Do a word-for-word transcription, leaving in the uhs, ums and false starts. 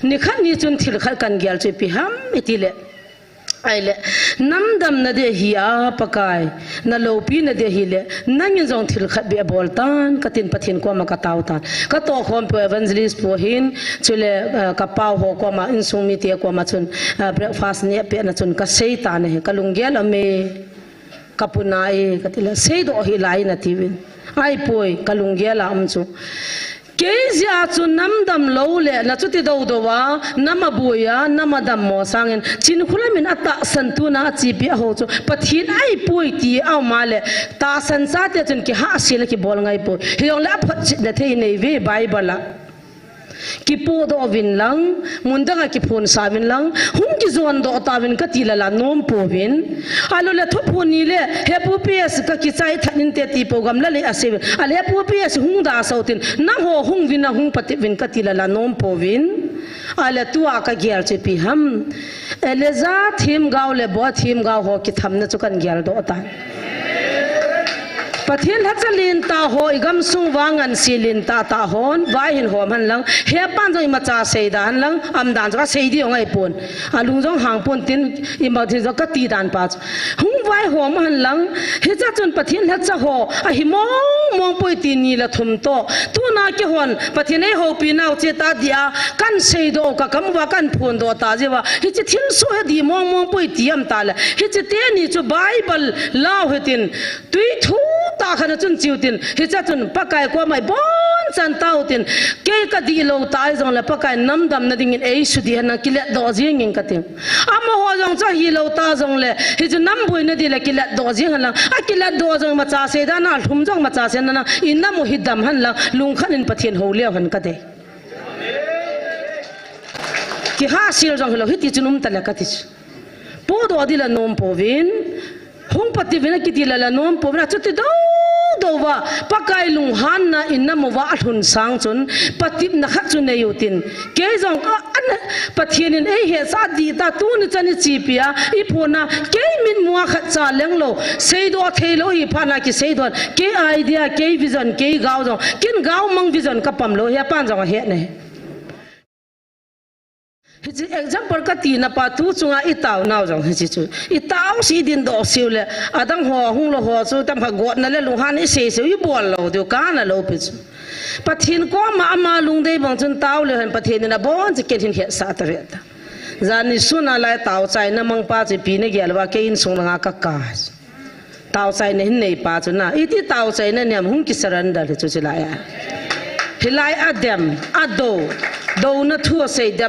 Nikhat ni chun thil khat kan gel chu ipi ham iti le. Ahile, namdam nading ahi a Pakai, nalopi nading ahile, nangin jong thil khat beh bol tan, katin Pathen koma katao tan. Katoh khompi u evangelist pu hin, chule, eh, kapau ho koma, insung mite koma chun, eh, breakfast neh pehna chun kasei tan ahi, kalunggel aume. Kapuna e, katile, seidoh hih lai natiuvin. Ahipoi, kalunggel a um chu. Kei jeh a chu namdam lou le, nachuti doudou a, nam aboi a, nam adammo sangin, Chinkholam in atahsan tuna achepi a ho chu, Pathen ahipoi ti aum a le, tahsan chate chun kihahsel a kibol ngaipoi. Hijongle aphotchetna thei nei ve Bible a. Kipodoh uvin lang, mun dang a kiphonsah uvin lang, hung kijondoh tauvin kati lala nom pouvin. Ahilou le thuphon ni le, He Pu P S kakichai that inte ti pou gamla le asei uvin. Ahile He Pu P S hung da sau tin, nangho hung uvin lang hung patep uvin kati lala nom pouvin. Ahile tua kagel chu ipi ham. Elijah themgao le Boaz themgao ho kithamna chu kan geldoh tan. Pathen lhacha lentah ho igamsung uva ngansi lentah tah hon, vai hin hom hen lang, hepan jong imacha seida hen lang, umdan jong asei ding ahipon. Alung jong hang pon tin, imacha jong kati dan pa chu. Hung vaihom hen lang, hiche chun Pathen lhacha ho, ahi mong mong poi ti ni le thum toh. Tuna keihon, Pathen eihoupi nau cheh ta dia, kan seidoh u kakam uva kan phondoh ta jeh uva. Hiche thilsoh hi dih mong mong poi ti aum ta le. Hiche teni chu Bible lau hitin, tui thu tah khat a chun cheu tin, hiche chun Pakai koma ibonchan tao tin, kei kadih lou ta jongle Pakai namdam nading in eisudih hen lang kiletdoh jeng ing kati. Amaho jong chu ahilou ta jongle, hichu nam boina ding le kiletdoh jeng hen lang, akiletdoh jong imacha seida na, alhum jong imacha seida na, inam u hi dam hen lang, lungkhat in Pathen hou leu hen kati. Kihahsel jong hilou, hiti chun um ta le kati chu. Podoh ding la nom pouvin, hung patep uvin akiti lala nom pouvin, achuti doudou uva, Pakai lunghanna inam uva alhun sang chun, patepna khat chu nei utin. Kei jong, a, ana, Pathen in eihetsah dih ta, tuni chan ichepi a, iphonna, kei mitmu a khatcha lenglou, seidoh theilou hi phat na kiseidoh, kei idea, kei vision, kei gao jong, ken gaomang vision kapam lou, hepan jong ahet nahi. Hiche example katina pa tu chunga itao nau jong hiche chu. Itao sih idindoh sih u le, adang ho, hung lou ho chu, tamkhat gotna le lunghan isei sih u, ibol lou diu, kana lou pi chu. Pathen koma ama lungdei bang chun tao leu hen Pathen in abonchan ken hin hetsah tave ta. Jan ni sun a lai tao chaina mangpa chu ipi nagel uva, kei insung langa kaka. Tao chaina hin neipa chu na. Iti tao chaina nem hung kisurrender hi chu hilai a. Hilai a dem, a dou, douna thu asei dem.